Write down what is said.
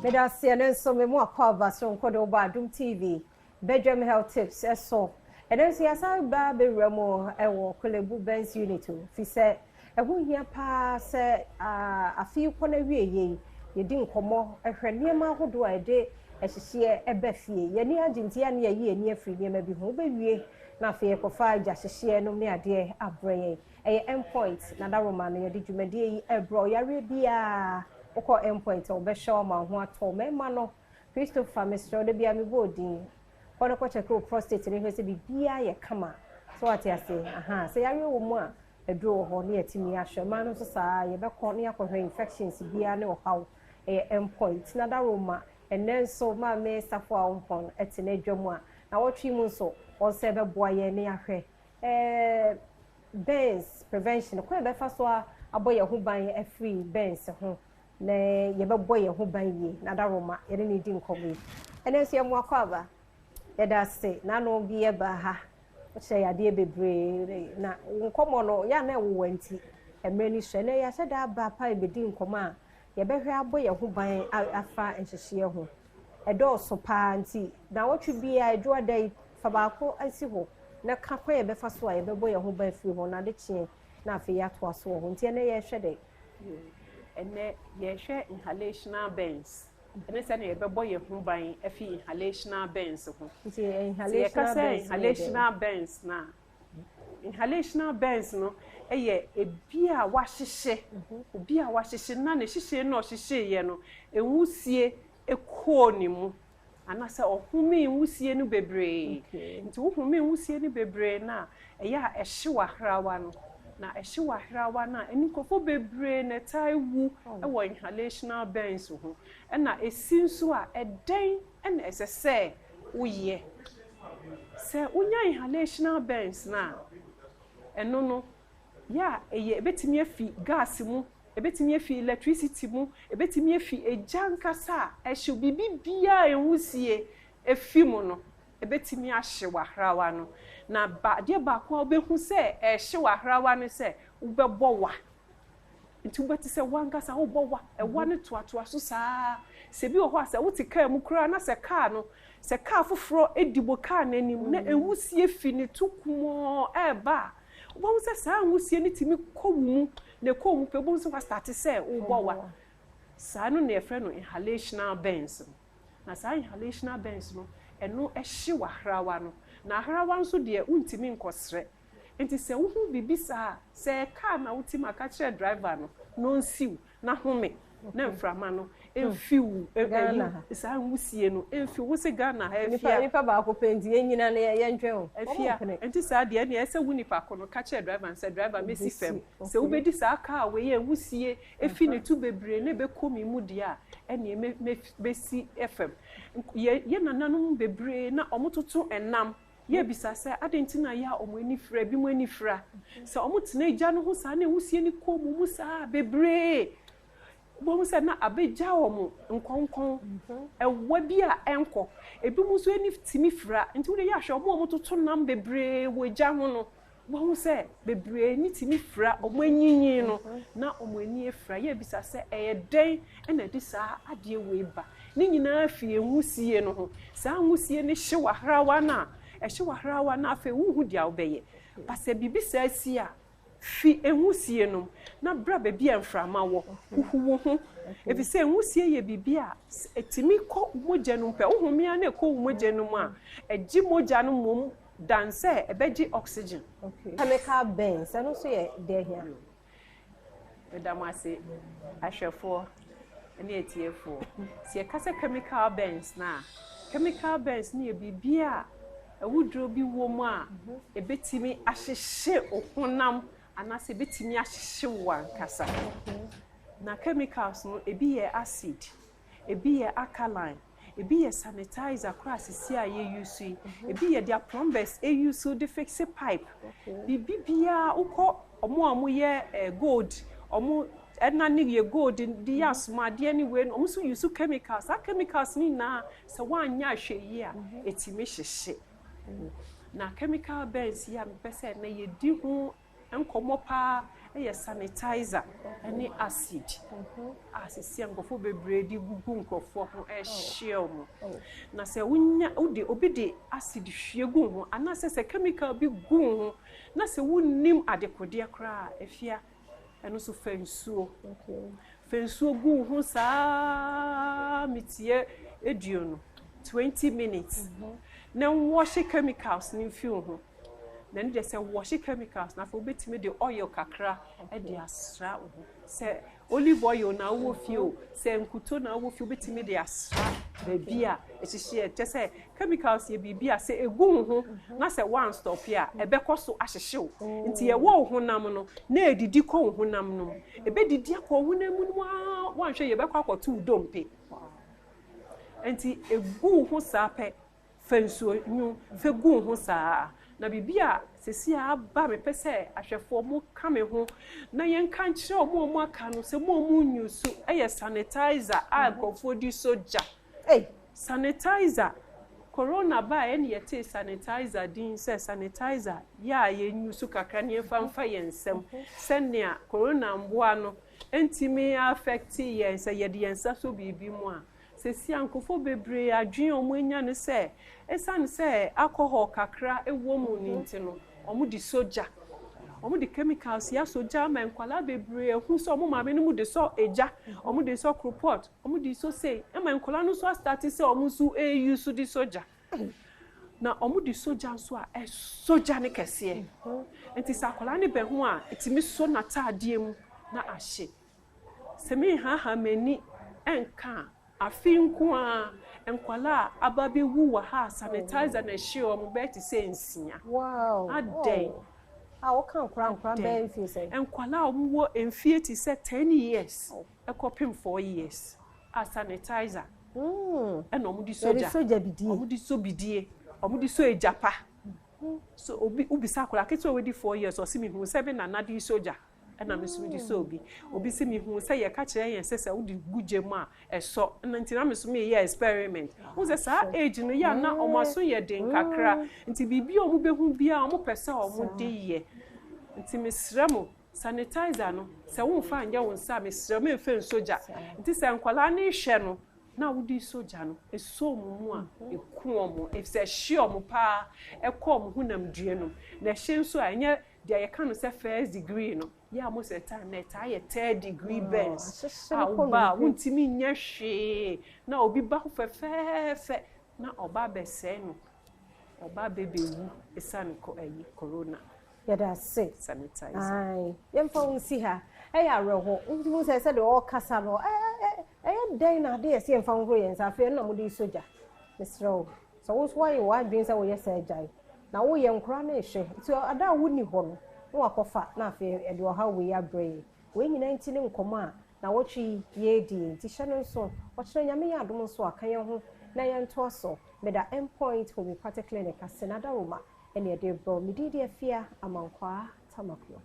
Meda ase. Ɛno nso me mu akɔ aba soronko de wobɔ Adom TV Bedroom Health Tips ɛso. Ɛno nso yɛasan ba bɛwura mu ɛwɔ Korle Bu Burns Unit o, fi sɛ ɛho hia paa sɛ afei kɔ no awie yei yɛdi nkɔmmɔ ɛhwɛ nneɛma ahodoɔ a yɛde ɛhyehyeɛ ɛba fie. Yɛni agye nti a ne yɛyi yɛni afiri nneɛma bi ho. Wobɛwie na afei yɛkɔfa gya hyehyeɛ nom ne adeɛ abrɛ yɛn. Ɛyɛ Endpoint na Daroma no yɛde dwumadie yi ɛbrɛ. Ɔyareɛ biara, wokɔ Endpoint a, wɔbɛhyɛ wo ama wo ho atɔ. Mmarima no, Christopher, mesrɛ wo, da biara mebɔ odin, kɔ no kɔkyɛke wo prostate no hwɛ sɛ biribiara yɛ kama. So wate ase? Aha, sɛ yareɛ wɔ mu a, aduro wɔ hɔ ne yɛtumi ahwɛ. Mmaa no nso saa, yɛbɛkɔ ne yɛakɔhwɛ infections biara ne ɔhaw. Ɛyɛ Endpoint na Daroma. Ɛnnɛ nso Maame Safo a Ɔmpɔn te n'adwa mu a na wɔtwe mu nso wɔn sɛ bɛboa yɛn ne ahwɛ burns prevention, kwan yɛbɛfa so a abɔ yɛn ho ban afiri burns ho na yɛbɛbɔ yɛn ho ban yie. Na Daroma yɛne ne di nkɔmmɔ yi. Ɛnɛ nso yɛmo akɔ aba, yɛda ase. N'ano bi yɛba ha, kyerɛ yɛ adeɛ bebree na nkɔmmɔ no yɛ ana ɛwowɔ nti mmerɛ ni so. Ɛnɛ yɛahyɛ da aba pa yɛbɛdi nkɔmmɔ a yɛbɛhwɛ abɔ yɛn ho ban afa nhyehyeɛ ho. Ɛdɔɔso paa nti na wɔtwe biara adwoa da yi, fa baako asi hɔ na ka kwan yɛbɛfa so a yɛbɛbɔ yɛn ho ban firi ho na ade kyeɛ na afei yɛatoa so wɔ hɔ. Nti ɛnɛ yɛrehwɛ dɛ? Ɛnɛ yɛrehwɛ inhalational burns ɛne sɛnea yɛbɛbɔ yɛn ho ban afi inhalational burns ho. Nti inhalational burns, inhalational burns na inhalational burns no yɛ ebi a wahyehyɛ, obi a wahyehyɛ na ne hyehyɛ no a ɔhyehyɛeɛ no, nwusie ekɔɔ ne mu anaasɛ ɔhome nwusie no bebree. Nti wohome nwusie no bebree no a, ɛyɛ a ɛhyew ahrawa no, na ɛhyew ahrawa no a, ɛne nkurɔfoɔ bebree na ɛtaa wu ɛwɔ inhalational burns ho. Ɛna esi nso a, ɛdɛn ɛna ɛsɛ sɛ woyɛ sɛ wonya inhalational burns na ɛno no yɛ a ɛyɛ? Ebɛtumi afi gas mu, ebɛtumi afi electricity mu, ebɛtumi afi egya nkasa a ɛhyew biribi biara a nwusie efi mu no, ebɛtumi ahyew ahrawa no. Na ba adeɛ baako a wobɛhu sɛ ɛhyew ahrawa no sɛ wobɛbɔ wa. Nti wobɛte sɛ wankasa wobɔ wa, ɛwa no toatoa so saa. Sɛ bi wɔ hɔ a, sɛ wote kaa mu koraa na sɛ kaa no, sɛ kaa foforɔ edi bɔ kaa n'anim na nwusie fi ne to kumɔɔ ɛɛba a, wobɛhu sɛ saa nwusie no tumi kɔ wo mu, na ɛkɔ wo mu pɛ, wobɛhu sɛ wastart sɛ wobɔ wa. Saa no na yɛfrɛ no inhalational burns no. Na saa inhalational burns no, ɛno ɛhyew ahrawa no, na ahrawa nso deɛ, wontumi nkɔsrɛ. Nti sɛ wohu biribi saa, sɛ kaa na wotim aka kyerɛ driver no na ɔnsiw na home na mframa no mfi wo ɛyi saa nwusie no mfi wo sɛ Ghana ha afia. Nipa baako pɛ nti yɛn nyinaa no yɛntwɛn o. Afia, nti saa deɛ, ɛnea ɛsɛ wo nipa ko no ka kyerɛ driver no sɛ, "Driver, mesi fam. Sɛ wobɛdi saa kaa wei a nwusie efi ne to bebree na ɛbɛkɔ mi mu deɛ a, ɛnea mɛsi fam." Yɛ nananom bebree na ɔmo toto ɛnam, yɛbisa sɛ adi nti na yɛ a ɔmo ani fira, ebi mo ani fira sɛ ɔmo tena egya no ho saa na nwusie no kɔ ɔmo mu saa bebree, wɔn sɛ na abɛgya wɔn nkɔnkɔn ɛwɔ bi a ɛnkɔ. Ebi mo nso ani tumi fira. Nti wɔde yɛ ahwɛ wɔn a wɔtoto nam bebree wɔ egya ho no, wɔn sɛ bebree ani tumi fira. Wɔn anyinyin no na wɔn ani afira. Yɛ bisa sɛ ɛyɛ dɛn ɛna ɛde saa adeɛ wei ba? Ne nyinaa fi nwusie no ho. Saa nwusie no hyew ahrawa no a, ɛhyew ahrawa no, afei wohu deɛ wobɛyɛ basɛ biribi saa si a, fi nwusie no na bra baabi a mframa wɔ, huhu wo ho, efisɛ nwusie yɛ biribi a ɛtumi kɔ mogya no mu pɛ. Wohome a na ɛkɔ wo mogya no mu a, ɛgye mogya no mmom dan sɛ ɛbɛgye oxygen. Chemical burns, ɛno nso yɛ deɛ hia? Meda mo ase, ahwɛfoɔ ne atiefoɔ. Sɛ yɛka sɛ chemical burns na chemical burns no yɛ biribi a awuduro bi wɔ mu a ɛbɛtumi ahyehye wo honam anaasɛ ɛbɛtumi ahyehye wo ankasa. Na chemicals no, ebi yɛ acid, ebi yɛ alkaline, ebi yɛ sanitizer koraa sisi a yɛ use yi, ebi yɛ deɛ plumbers use de fix pipe. Biribi biara wokɔ, ɔmo a ɔmo yɛ gold, ɔmo ɛna ne yɛ gold de yɛ asomadeɛ ne wei no, ɔmo nso use chemicals. Saa chemicals no nyinaa, sɛ woanyɛ ahwɛ yie a, ɛtumi hyehye. Na chemical burns yi a mepɛ sɛ ɛnɛ yɛdi ho nkɔmmɔ paa. Yɛ sanitizer ne acid a seesei nkurɔfoɔ bebree de gugu nkurɔfoɔ ho ɛrehye wɔn. Na sɛ wonya wode obi de acid hwie gu wo ho anaasɛ sɛ chemical bi gu wo ho na sɛ wonnim adekodeɛ koraa a, afia ɛno nso fa nsuo. Fa nsuo gu wo ho saa metie 20, 20 minutes na wɔhye chemicals no mfi wo ho. Na ɛno deɛ sɛ wɔhye chemicals na afei wobɛtumi de oil kakra de asra wo ho. Sɛ olive oil na wowɔ fie o, sɛ nkuto na wowɔ fie wobɛtumi de asra baabi a ɛhyehyeɛ. Kyɛ sɛ chemicals yɛ biribi a sɛ ɛgu wo ho na sɛ woanstɔpe a ɛbɛkɔ so ahyehye wo. Nti ɛwɔ wo honam no na ɛdidi kɔ wo honam no mu. Ɛbɛdidi akɔ wo honam mu no ara woanhwɛ yie ɛbɛkɔ akɔto wo dompe. Nti ɛgu wo ho saa pɛ, Fa nsuo nwu fa gu wo ho saa. Na biribi a seesei aba a mepɛ sɛ ahwɛfoɔ mo ka me ho na yɛnka nkyerɛ wɔn a wɔaka no sɛ mo a wɔn use yɛ sanitizer a nkurɔfoɔ de sɔ gya. Sanitizer, corona baeɛ ɛna yɛtee sanitizer din sɛ sanitizer yɛ a yɛn use kakra na yɛmfa mfa yɛn nsam sɛnea corona mmoa no ntumi affect yɛn sɛ yɛde yɛn nsa sɔ biribi mu a. Seesei a nkurɔfoɔ bebree adwene a wɔanya ne sɛ, ɛsiane sɛ alcohol kakra wɔ mu no nti no, wɔde sɔ gya. Wɔde chemicals yi asɔ gya ama nkwadaa bebree ahu sɛ wɔn maame no de sɔ gya, wɔde sɔ koropɔt, wɔde sɔ sei, ama nkwadaa no nso astate sɛ wɔn nso reuse de sɔ gya. Na wɔde sɔ gya nso a, ɛsɔ gya no kɛseɛ. Nti sɛ akwadaa no bɛho a, ɛtumi sɔ n'ataadeɛ mu na ahye. Sɛ menhaahaa m'ani nka a, afe nko ara, nkwadaa a aba abɛwu wɔ ha a sanitizer na ɛhyee wɔn bɛyɛ te sɛ nsia. Adɛn? A woka nkwadaa nkwadaa bɛyɛ mfie sɛn? Nkwadaa a wɔwɔ mfie te sɛ 10 years ɛkɔpem 4 years a sanitizer ɛna wɔde sɔ gya. Yɛde sɔ gya bidie. Wɔde sɔ bidie, wɔde sɔ egyapa. So obi wobisa akwadaa ketewa a wadi 4 years, ɔsi mi hu sɛ me nana de sɔ gya ɛna me nso mede sɔ obi. Obi si mi hu sɛ yɛka kyerɛ yɛn sɛ wode gu gya mu a ɛsɔ, ɛna nti na me nso meyɛ experiment. Wohu sɛ saa age no yɛ a na ɔmo aso yɛ den kakra, nti biribi a ɔmo bɛhu biara ɔmo pɛ sɛ ɔmo de yɛ. Nti mesrɛ mo, sanitizer no, sɛ womfa nyɛ wo nsa a, mesrɛ mo mfa nsɔ gya. Nti sɛ nkwadaa no rehwɛ no na wode sɔ gya no, ɛsɔ ɔmo mu a, ɛku ɔmo, efisɛ ɛhye ɔmo paa, ɛkɔ ɔmo honam dua no mu. Na ɛhye nso a, ɛnyɛ deɛ yɛka no sɛ first degree no yɛ a, most of the time na ɛtaa yɛ third degree burns a woba a wontumi nyɛ hwee, na obi ba ho fɛfɛɛfɛ na ɔba abɛsɛe no, ɔba abɛbɛwu esiane kɔ ɛyi corona. Yɛda ase. Sanitizer. Ae, yɛmfa wo nsi ha. Ɛyɛ awerɛho nti hu sɛ sɛdeɛ ɔrekasa no, ɛyɛ dɛn na ade yɛ sɛ yɛmfa nhoro yɛn nsa, afei ɛno na mode sɔ gya. Mesrɛ wo, sɛ wo nso woayɛ w'adwene sɛ woyɛ saa, agyae na woyɛ nkora no ehwɛ. Nti ada a wonni hɔ no na wakɔfa na afei ɛde ɔhaw wei abrɛ yɛn. Wei nyinaa nti ne nkɔmmɔ a na wɔtwe yi yɛredi. Nti hyɛ no nso, ɔkyerɛ Nyame yɛ adom nso a, ka yɛn ho na yɛntoa so. Meda Endpoint Homeopathic Clinic ase na Adaroma ɛne ɛde brɛ. Medin de Afia Amankwaa Tamaklo.